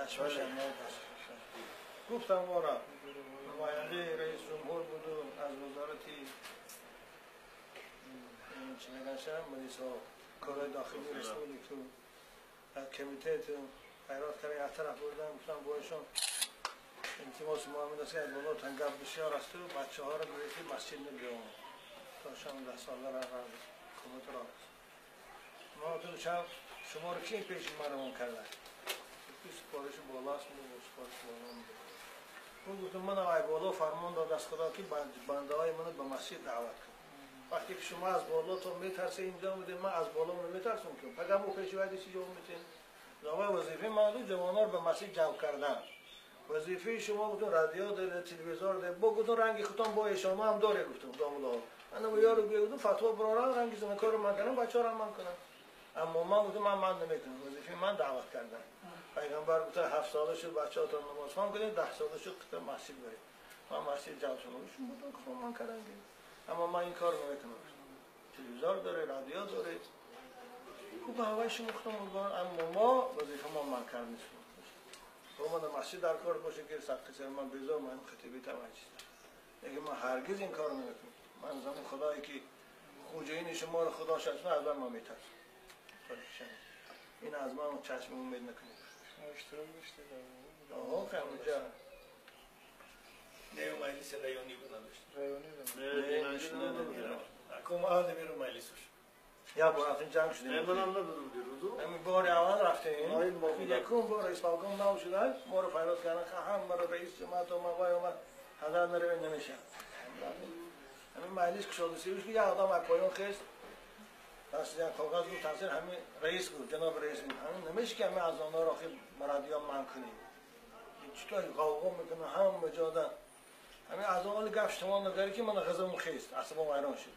تشویش گفتم ما را نماینده رئیس جمهور بود و از وزارتی چی میگن مجلس ها کارهای داخلی رسولی تو از کمیته تو خیرات کردن از طرف بردن گفتم بایشون التماس محمد است که از بالا تنگب بسیار است و بچه ها رو برید مسجد نبیان تا شام 10 ساله را کمیته را ما تو شب شما رو کی پیش مرمون کردن؟ سپارش بالاست بود سپارش بالا بود. اون گفتم من آقای بالا فرمان داد از خدا که بنده های منو به مسجد دعوت کن. وقتی که شما از بالا تو میترسه اینجا بودیم من از بالا منو میترسم که فقط مو پیش وعده چی جواب میتین؟ آقای وظیفه من بود جوان‌ها رو به مسجد جمع کردن. وظیفه شما گفتم رادیو داره تلویزیون داره با گفتم رنگ خودم با شما هم داره گفتم داملا. من یارو گفتم فتوا برارن رنگ زن کارو من کنم بچه‌ها رو من کنم. اما من گفتم من نمیکنم وظیفه من دعوت کردن. پیغمبر گفت 7 ساله شد بچه‌هاتون نماز خوان کنید 10 ساله شد که مسجد برید. من مسجد جمع شدم ایشون گفتن که من کردم اما من این کار نمیکنم. تلویزیون داره رادیو داره خوب هوای شما خودم اما ما وظیفه ما من کار نیست. با من مسجد در کار باشه که صدقه سر من بیزار من خطیبی تمام چیز. دیگه من هرگز این کار نمیکنم. من زمان خدایی که خوجین شما رو خدا شخصا از من میترسم. این از من چشم امید نکنید. اشتراک داشته در آها که اونجا نه مجلس رایونی بود نداشت. رایونی نه کم آدم میرو مجلسش. یا با رفتیم جمع شدیم. نه منم نبودم دیروزو. همین بار اول رفتیم. یکم بار رئیس بالکن نو شده ما رو فریاد کردن هم برای رئیس جماعت اومد وای اومد حضرت نره نمیشه. همین مجلس کشاده سیوش که یه آدم از پایان خیست دست یک کاغذ بود تاثیر همین رئیس بود جناب رئیس بود همین نمیشه که همه از آنها را خیلی مرادیان من کنیم چطور قوقا میکنه هم مجادن همین از آن گفت تمام نگاری که من غزمون خیست اصلا ویران شد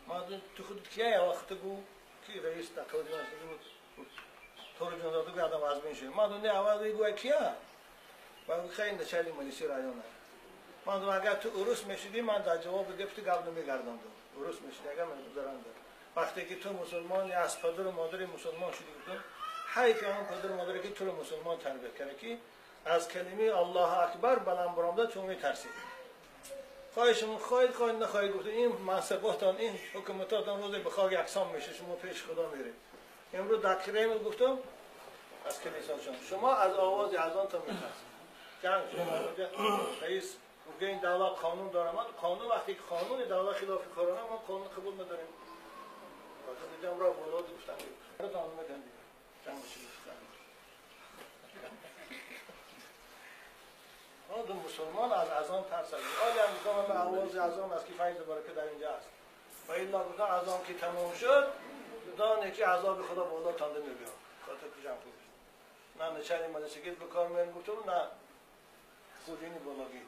ما تو خود کیه وقت گو کی رئیس تکودی بود تو رو جون دادو آدم از بین شد ما دو نه اول گو کیه و خیلی نچلی مجلسی رایانه من دو اگر تو عروس میشدی من در جواب گفت قبل نمیگرداندم عروس میشدی اگر من گذراندم وقتی که تو مسلمان از پدر و مادر مسلمان شدی گفتم حیف هم پدر و مادر که تو رو مسلمان تربیت کرده که از کلمه الله اکبر بلند برآمده تو میترسی. خواهشمون خواهید خواهید نخواهید گفت این منصباتان این حکومتاتان روز به خاک یکسان میشه شما پیش خدا میرید. امروز در کریم گفتم از کلیسا شما از آواز اذان تا میترسید. جنگ شما رئیس گفت این دولت قانون داره من قانون وقتی که قانون دولت خلاف قانون ما قانون قبول نداریم. دیدم را بالا گفتم رو میدن دیگه جنگ شد. دو مسلمان از اذان ترسد. آیا هم گفتم آواز اذان است که فیض برکت در اینجا است. و الا گفتم اذان که تمام شد دانه که عذاب خدا بالا تانده میبیاد. خاطر جمع خوب. نه نچلی مدرسگی به کار میرم گفتم نه خودینی بالاگی.